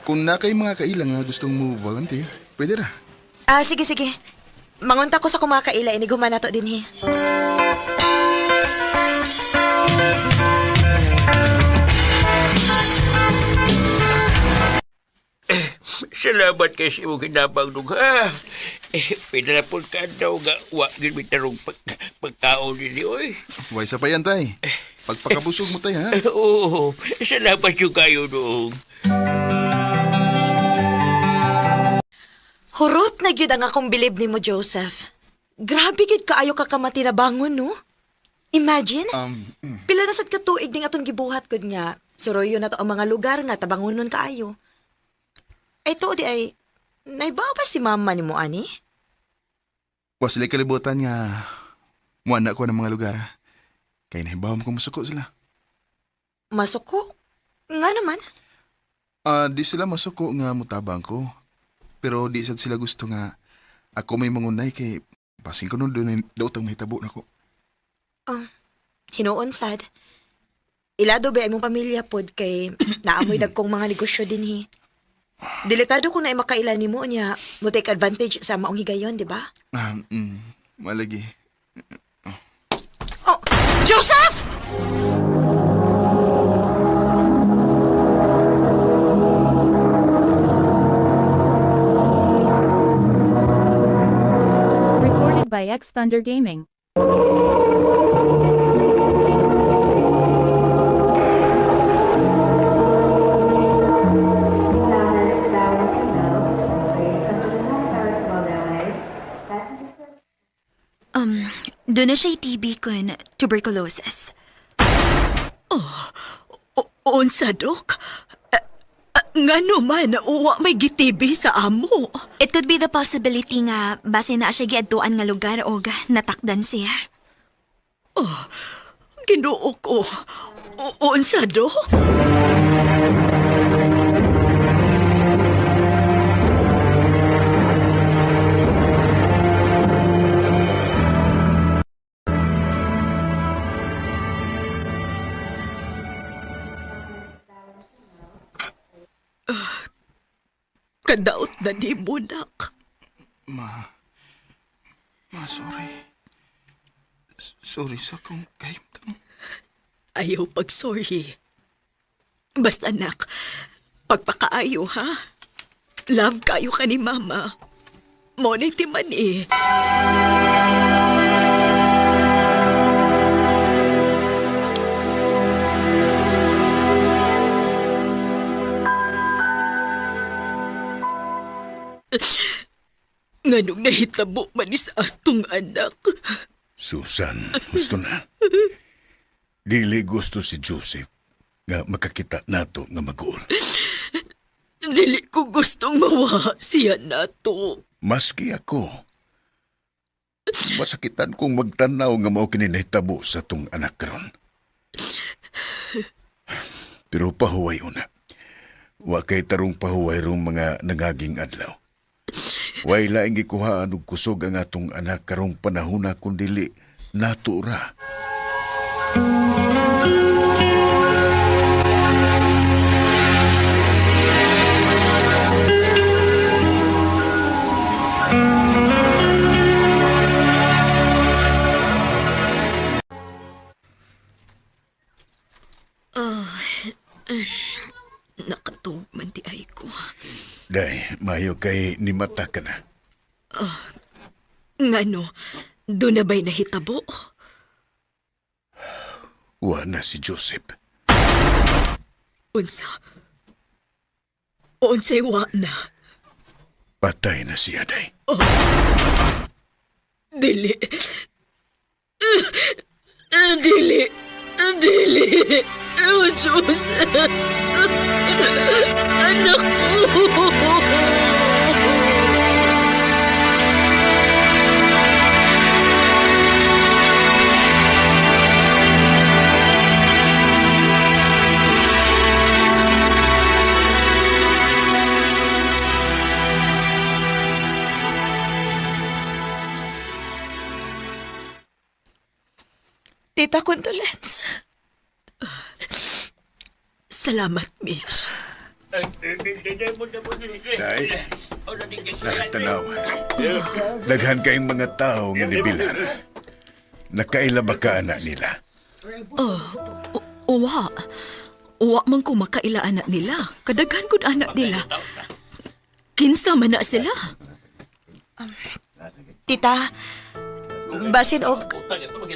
Kung na kay mga kaila nga gustong mo volunteer, pwede ra. Ah, sige sige. Mangunta ko sa kumakaila iniguma nato dinhi. Salamat kay sa imong hinabang dong ha. Eh, pinalapon ka daw nga wa gid mi tarong pagkaon dinhi oy. Way sa payan tay. Pagpakabusog mo tay ha. Oo, salamat yung kayo dong. Hurot na gyud ang akong bilib nimo, Joseph. Grabe gyud kaayo ka kamatinabangon, no? Imagine, pila na sad ka tuig ning atong gibuhat gud nga. Suroyo na to ang mga lugar nga tabangonon kaayo. Ay tuod di ay naibaw ba si mama nimo ani? Wa sila kalibutan nga muana ko ng mga lugar. Ha? Kay nahibaw mo kung masuko sila. Masuko? Nga naman. Ah, di sila masuko nga mutabang ko. Pero di sad sila gusto nga ako may mangunay kay basin ko nun doon daw tang mahitabo nako. Hinuon sad. Ilado ba imong pamilya pod kay naamoy dagkong mga negosyo dinhi. Delikado kung naay makaila nimo niya mo take advantage sa maong higayon, di ba? Ah, malagi. Oh, Joseph! Recorded by X Thunder Gaming. Doon na siya TB kun tuberculosis. Oh, Unsa, Dok? Ngano man, wa may gitibi sa amo. It could be the possibility nga base na siya giadtuan nga lugar og natakdan siya. Oh, Ginoo ko. Unsa, Dok? Kadaot na ni mo, nak. Ma, ma, sorry. Sorry sa kong kahimtang. Ayaw pag-sorry. Basta anak, pagpakaayo ha. Love kayo ka ni Mama. Mo ti man eh. Nganong nahitabo man ni sa atong anak. Susan, gusto na. Dili gusto si Joseph nga makakita nato nga maguol. Dili ko gustong mawa siya nato. Maski ako, masakitan kong magtanaw nga mao kini nahitabo sa tong anak karon. Pero pahuway una. Wa kay tarong pahuway rong mga nangaging adlaw. Way laing gikuhaan og kusog ang atong anak karong panahona kun dili nato ra. Nakatug man di ay ko. Day, mayo kay nimata ka na. Ngano, doon na ba'y nahitabo? Wa na si Joseph. Unsa? Unsay wa na? Patay na siya, day. Dili. Dili. Dili. Oh, Joseph. Anak ko. Tita, condolence. Salamat, Mitch. Day, nakatanawan. Daghan kayong mga tao nga nibilar. Nakaila ba ka anak nila? Uwa. Uwa man ko makaila anak nila. Kadaghan kod anak nila. Kinsa man na sila. Tita, basin og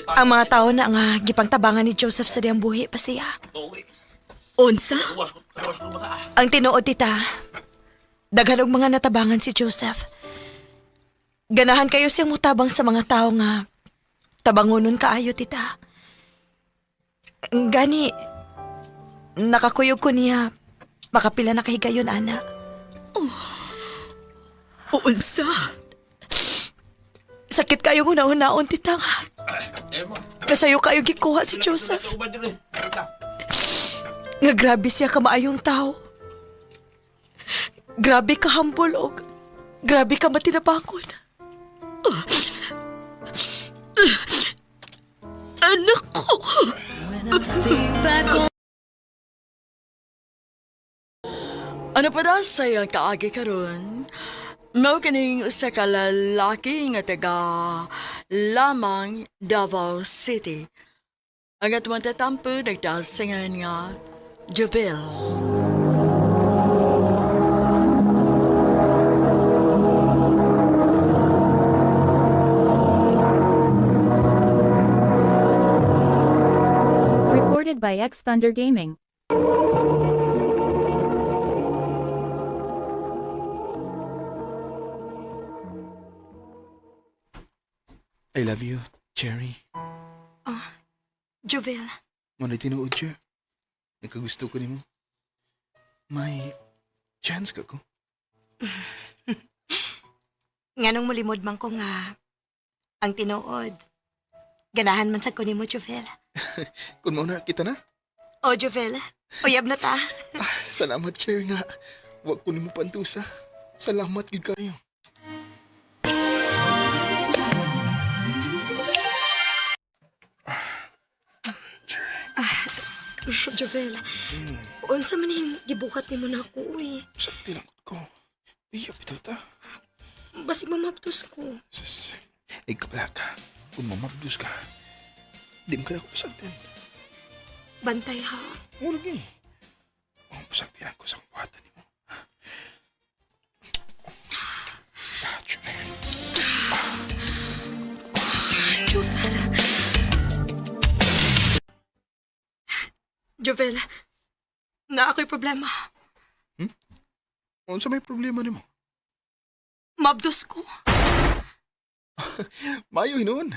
ang mga tao na nga gipangtabangan ni Joseph sa diyang buhi pa siya. Unsa? Ang tinuod, tita, daghan og mga natabangan si Joseph. Ganahan kayo siyang mutabang sa mga tao nga tabangonon kaayo, tita. Gani, nakakuyog ko niya, makapila na kahigayon, ana. Unsa? Sakit kayo una-unaon, tita nga. Kasayo kayo gikuha si Joseph. Nga grabe siya kamaayong tao. Grabe ka humble og grabe ka matinabangon. Anak ko. Ano pa daw sa iyang kaagi karon? Mao kining usa ka lalaki nga taga lamang Davao City. Ang atong tatampo nagdasingan nga Jubil. Recorded by X Thunder Gaming. I love you, Cherry. Jovel, Manay tinuod siya. Nagkagusto ko nimo. May chance ka ko. nganong mulimod man ko nga ang tinuod. Ganahan man sa ko nimo, Jovel. Kung mauna, kita na. O, Jovel, uyab na ta. Ah, salamat, Cherry nga. Wag ko nimo pantusa. Salamat gid kayo. Jovel, unsa man yung gibuhat nimo na ako, uy. Sakti lang ko. Iya, bitaw ta. Basig mamaptos ko. Sus, ay kapala ka. Kung mamabdos ka, di mo ka na ako pasagtin. Bantay ha. Murag eh. Ang pasagtian ko sa kuwatan nimo. Ah, Cherry. Jovel. Jovel, na ako'y problema. Unsa may problema nimo? Mabdos ko. Mayo hinuon.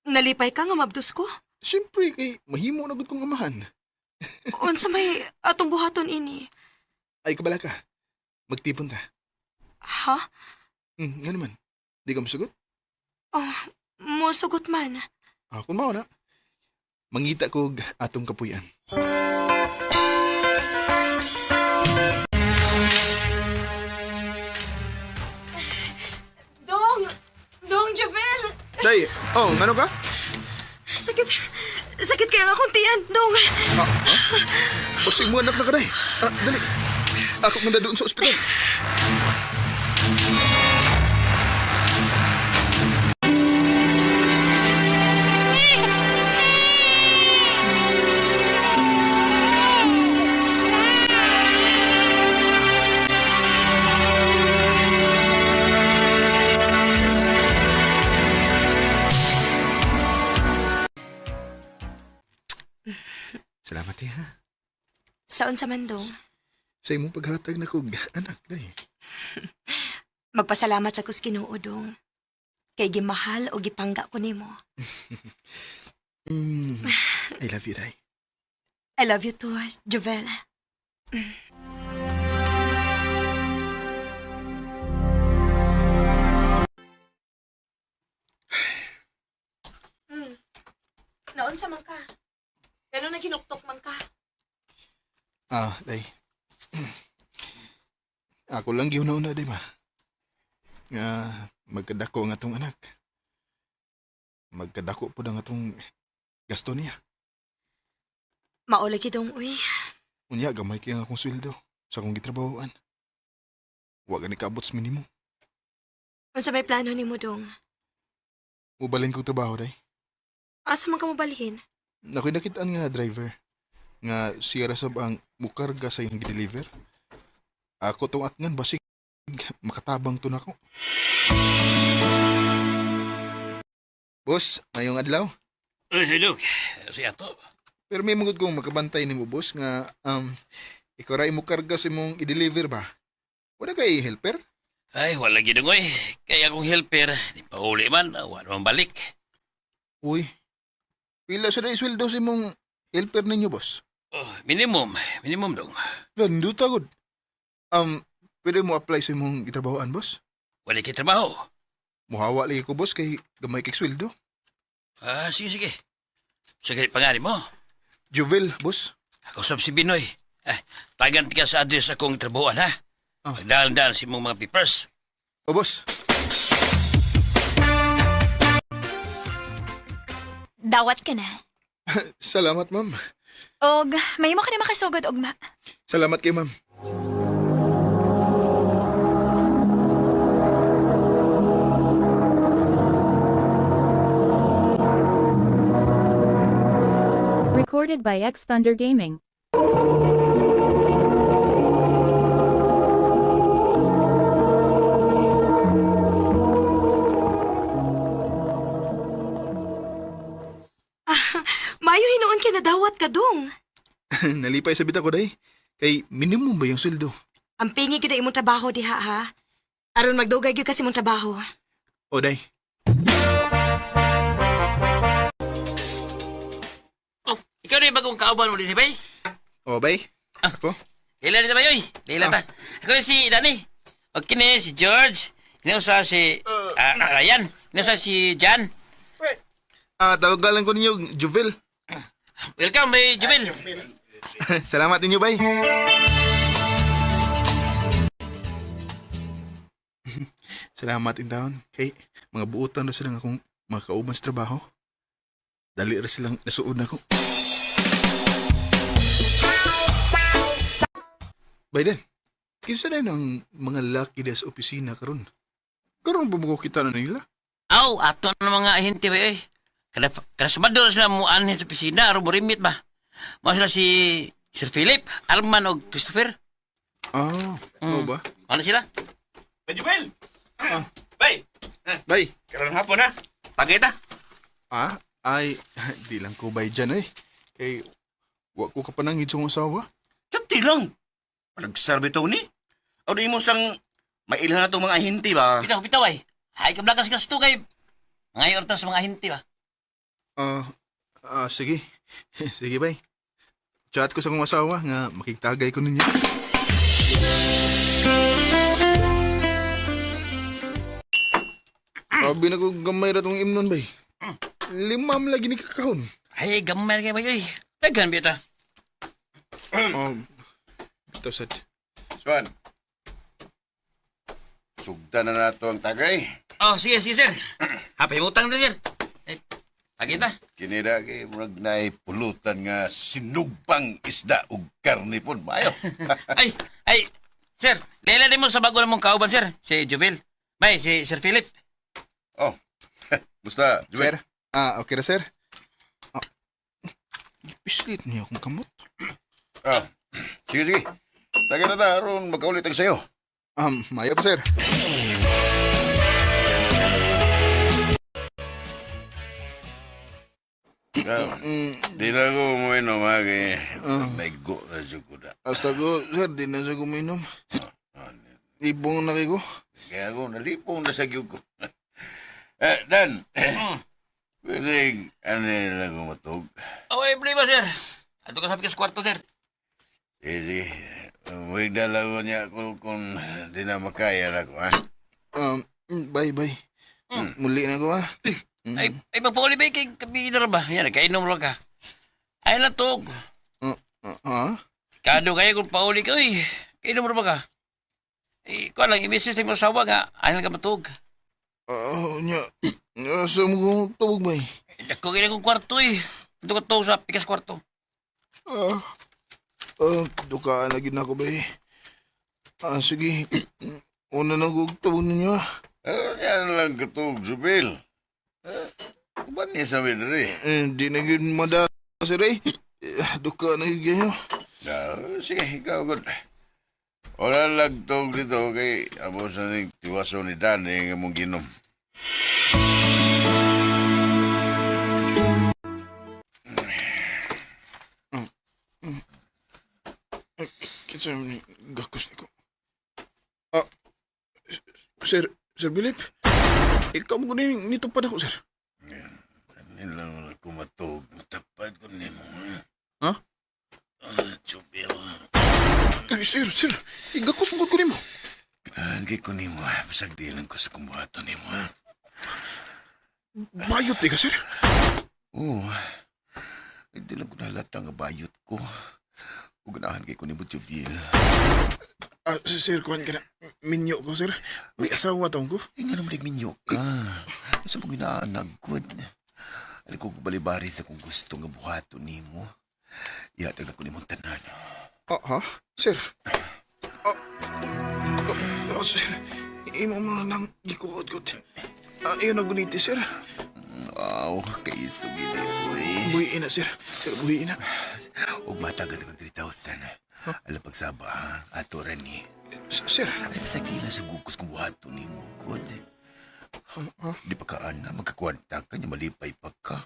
Nalipay ka nga mabdos ko. Siyempre, kay mahimo na gud kong amahan. Unsa may atong buhaton ini? Ay, kabala ka. Magtipon ta. Ha? Nga naman. Di ka masugot? Oh, musugot man. Ako mao na. Mangita kog atong kapuyan. Dong! Dong, Jovel! Day, oh, ngano ka? Sakit. Sakit kaya nga akong tiyan, Dong. Ah, ha? Basig mo anak na ka, day. Ah, dali. Ako nga doon sa ospital. Sa unsa man dong, Sa imong paghatag na kog anak, day. magpasalamat sa kus Ginoo dong. Kay gimahal o gipangga ko nimo. I love you, day. I love you too, Jovel. Naunsa man ka? Gano'n na ginuktok man ka? Ah, day. Ako lang giuna-una, di ba? Nga magkadako ang atong anak. Magkadako po ang atong gasto niya. Maula gidong uy. Unya, gamay kaya ang akong sweldo sa akong gitrabahoan. Wa gani kaabot sa minimum. Unsa may plano nimo dong? Mubalin kong trabaho, day. Asa man ka mobalhin? Ako'y nakitaan nga driver nga siya ra sab ang mukarga sa iyong deliver. Ako tong atngan basig makatabang to nako. Boss, ngayong adlaw. Uy, si Luke. Si Ato. Pero may mungod kong makabantay nimo boss nga ikaw ra imo karga sa imong i-deliver ba? Wala kay helper? Ay, wala gid oy. Kaya akong helper, di pa uli man, wala man balik. Uy. Pila sa day sweldo sa imong helper ninyo boss? Oh, minimum, minimum dong. Landuta gud. Pwede mo apply sa imong gitrabahoan boss? Wala kay trabaho. Muhawa lagi ko boss kay gamay kay sweldo. Ah, sige, sige. Sige, pangalan mo. Juvel, boss. Ako sab si Binoy. Eh, tagan ka sa address akong trabahoan, ha? Ah. Pagdalan-dalan si mong mga papers. O boss. Dawat ka na. Salamat, ma'am. Og may mo ka na makasugod, ugma. Salamat kay ma'am. Recorded by X Thunder Gaming. Mayo hinuon kay nadawat ka dong. Nalipay sa bita ko, day. Kay minimum ba yung sweldo? Ang pingi gyud ang imong trabaho diha ha. Aron magdugay gyud kasi imong trabaho. O, day. Oh, ikaw na yung bagong kauban mo din, bay? O, bay. Ako? Leila na ba yoy? Leila ta. Ako yung si Danny. Okay ni si George. Kinausa si Ryan. Kinausa si Jan. Ah, tawagan ko ninyo, Juvel. Welcome, bay Jubil. Salamat ninyo, bay. Salamat in taon. Kay, mga buotan na silang akong mga kauban sa trabaho. Dali ra silang nasuod na ko. Biden, kinsa na ang mga laki des opisina karon? Karon ba mo kita na nila? Aw, ato na mga ahente ba eh. Kada, kada Sabado na sila muanhin sa opisina, aron mo remit ba? Mao sila si Sir Philip, Arman o Christopher. Ah, mm. ba? Ano sila? Bay, Jubel! Ah. Bay! Bay. Karon hapon ha. Tagay ta. Ah, ay, di lang ko bay dyan eh. Kay, wa ko kapanangid sa akong asawa. Chati lang. Nagserbe to ni. O di mo sang mailhan na itong mga ahinti ba? Bitaw, bitaw ay. Ay, kablakas gasto kay. Mga ortas mga ahente ba? Ah, sige. Sige, bay. Chat ko sa akong asawa nga makigtagay ko ninyo. Sabi na ko gamay ra tong imnon, bay. Limam lagi ni kakahon. Ay, gamay kay bay oy. Daghan bita. Ito sad. Swan. Sugdan na nato ang tagay. Oh, sige, sige, sir. Hapay mutang na, sir. Ay, tagay ta. Kini na kay murag naay pulutan nga sinugpang isda ug karne pod maayo. Ay, ay, sir, Leila din mo sa bago namong kauban, sir. Si Jubil. Bay, si Sir Philip. Oh. Basta, Sir. Juel. Ah, okay ra, sir. Ah, pislit niya akong kamot. Ah. Sige, sige. Tagay na ta aron magkaulit ang sayo. Mayo pa, sir. Ikaw, di na ako uminom ha, kay naigo na siya ko na. Hasta ko, sir, di na siya kuminom. Ibong na kayo ko. Kaya ako, nalipong na sa gyud ko. Eh, Dan, pwede, ano lang ko matug? Oh, ay, problema, sir. Ato ka sa pikas kwarto, sir. Sige, sige. Huwag na lang ko niya kung di na makaya na ko, ha? Um, bye, bye. Muli na ko, ha? Ay, ay, magpauli ba kay kabina ba? Yan, kainom lang ka. Ay, latog. Ha? Kado kayo kung pauli ka, uy. Kainom ra ba ka? Eh, kuha lang, imisis na yung asawa nga. Ay lang ka matug. Ah, nya. Asa mo ko tawag, bay? Eh, dako kayo kong kwarto, eh. Ito ka to sa pikas kwarto. Ah, dukaan na gid na ako, bay. Ah, sige. Una na ko tawag ninyo, ah. Ano niya lang katug, Jubil? Eh, Kuban niya sa midri. Eh, di na gid mada, sir, eh. Eh, dukaan na gid kayo. Ah, sige, ikaw, good. Wala lang tug dito, kay abo sa ning tiwaso ni Dan, eh, nga mong ginom. Kinsa man ni gakos niko. Ah, sir, Sir Philip. Ikaw mo ni nitupad ako, sir. Ano lang ako matug, matapad ko nimo, ha? Ha? Ah, Jubil. Ay, sir, sir. Igakos mo ko nimo. Ganahan kay ko nimo, ha? Basag di lang ko sa kumbuhato nimo, ha? Bayot di ka, sir. Oo. Hindi lang ko nahalata nga bayot ko. O ganahan kay ko nimo, Jubil. Ah, sir, kuhan ka na. Minyo ko, sir. May asawa taong ko. Eh, nga naman nagminyo ka. Sa mga inaanag ko. Alam ko balibari sa kung gusto nga buhato nimo. Ihatag na ko nimo tanan. Ah, ha? Sir. Ah, ah, ah, sir. Imo mo na lang gikuot-kot. Ah, iyon na guniti, sir. Aw, kaisog ini ko eh. Buhiin na, sir. Sir, buhiin na. Ug matagad kag 3,000. Alam pagsaba ha, ato ra ni. Sir. Ay, masakila sa gukos kung buhato nimo god. Di pa ka ana, magkakwanta ka niya, malipay pa ka.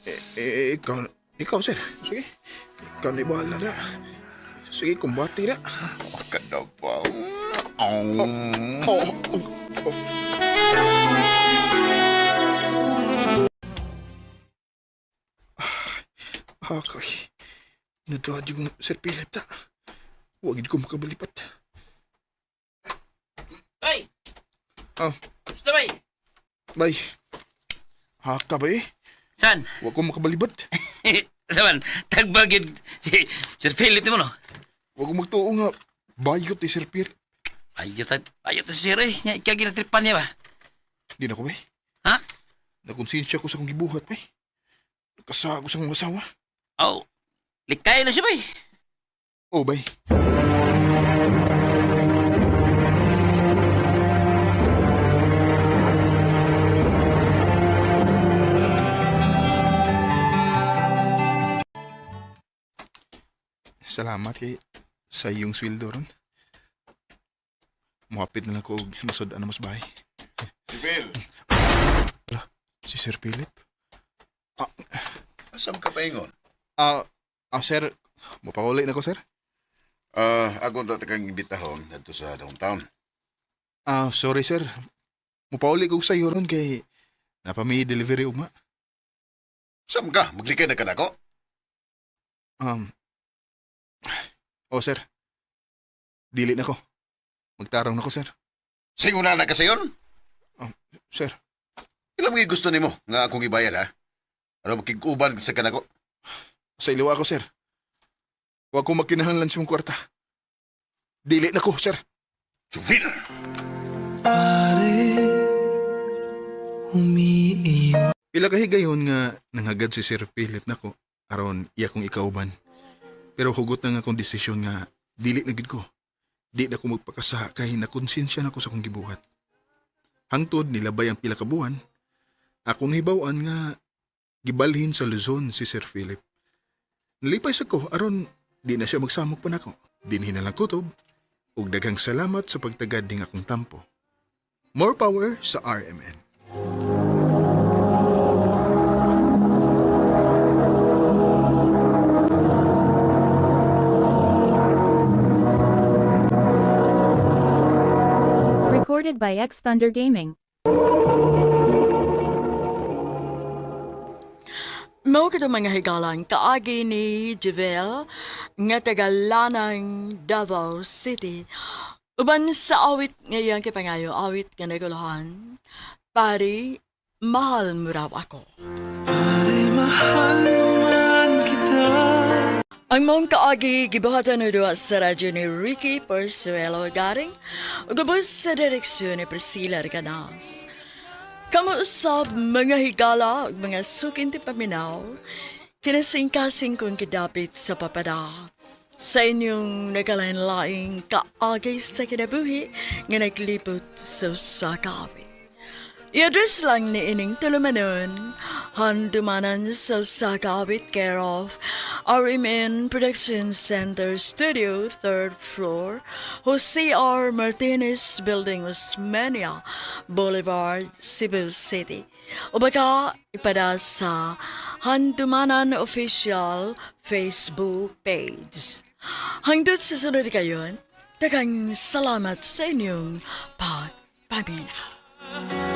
Eh, eh, ikaw, ikaw, sir. Sige. Ikaw na bahala na. Sige, kumbati na. Oh, kada pa. Oh, oh, oh. Ah, okay. Natuwa yung Sir Philip ta. Huwag ko makabalipat. Ay! Ah. Basta, bay. Bay. Haka ba eh? San? Huwag ko makabalibat. Saman, tagbagid si Sir Philip ni mo, no? Huwag ko magtuo nga. Bayot eh, Sir Philip. Ayot, ayot na si sir, eh. Nya, ikaw ginatripan niya ba? Di na ko bay. Ha? Nakonsensya ko sa akong gibuhat bay. Nakasago sa akong asawa. Oh, likay na siya, bay. Oh, bay. Salamat kay sa iyong sweldo ron. Muhapit na lang ko og nasod-an na mas bahay. Jubil, Ala, si Sir Philip. Ah, asa man ka paingon? ah, ah, sir, mapakuli na ko, sir. Ah, ako na kang imbitahon dito sa downtown. Ah, sorry sir. Mupauli ko sa iyo ron kay napami delivery ugma. Saan ka? Maglikay na ka nako? Um, oh sir. Dili na ko. Magtarong na ko sir. Singuna na ka sayon? Sir, Ilang mga gusto nimo nga akong ibayad ha? Ano makiguban sa kanako? sa iliwa ako sir. Wa ko magkinahanglan sa mong kwarta. Dili na ko sir. Juvil! Pila ka higayon nga nanghagad si Sir Philip nako aron iya kong ikauban. Pero hugot na nga akong desisyon nga dili na gid ko. Di na ko magpakasa kay nakonsensya na ko sa akong gibuhat. Hangtod nilabay ang pila ka buwan, akong hibaw-an nga gibalhin sa Luzon si Sir Philip. Nalipay sa ko aron di na siya magsamok pa nako. Dinhi na lang kutob ug daghang salamat sa pagtagad ning akong tampo. More power sa RMN. Recorded by X Thunder Gaming. Mao kato, mga higalang, kaagi ni Javel nga taga-Lanang, Davao City. Uban sa awit nga iyang kipangayo, awit nga naguluhan, "Pare, Mahal Mo Raw Ako." Pare, mahal naman kita. Ang maong kaagi gibuhatan o duwa sa radyo ni Ricky Porsuelo Garing ug ubos sa direksyon ni Priscilla Recanas. Kamo usab, mga higala ug mga suking tipaminaw, kinasingkasing kong kidapit sa papada sa inyong nagkalain-laing kaagi sa kinabuhi nga naglipot sa usa ka awit. I-address lang ni ining tulumanon, Handumanan sa usa ka awit, care of RMN Production Center Studio, third floor, Jose R. Martinez Building, Osmeña Boulevard, Cebu City. O baka ipada sa Handumanan Official Facebook page. Hangtod sa sunod kayon, daghang salamat sa inyong pagpaminaw.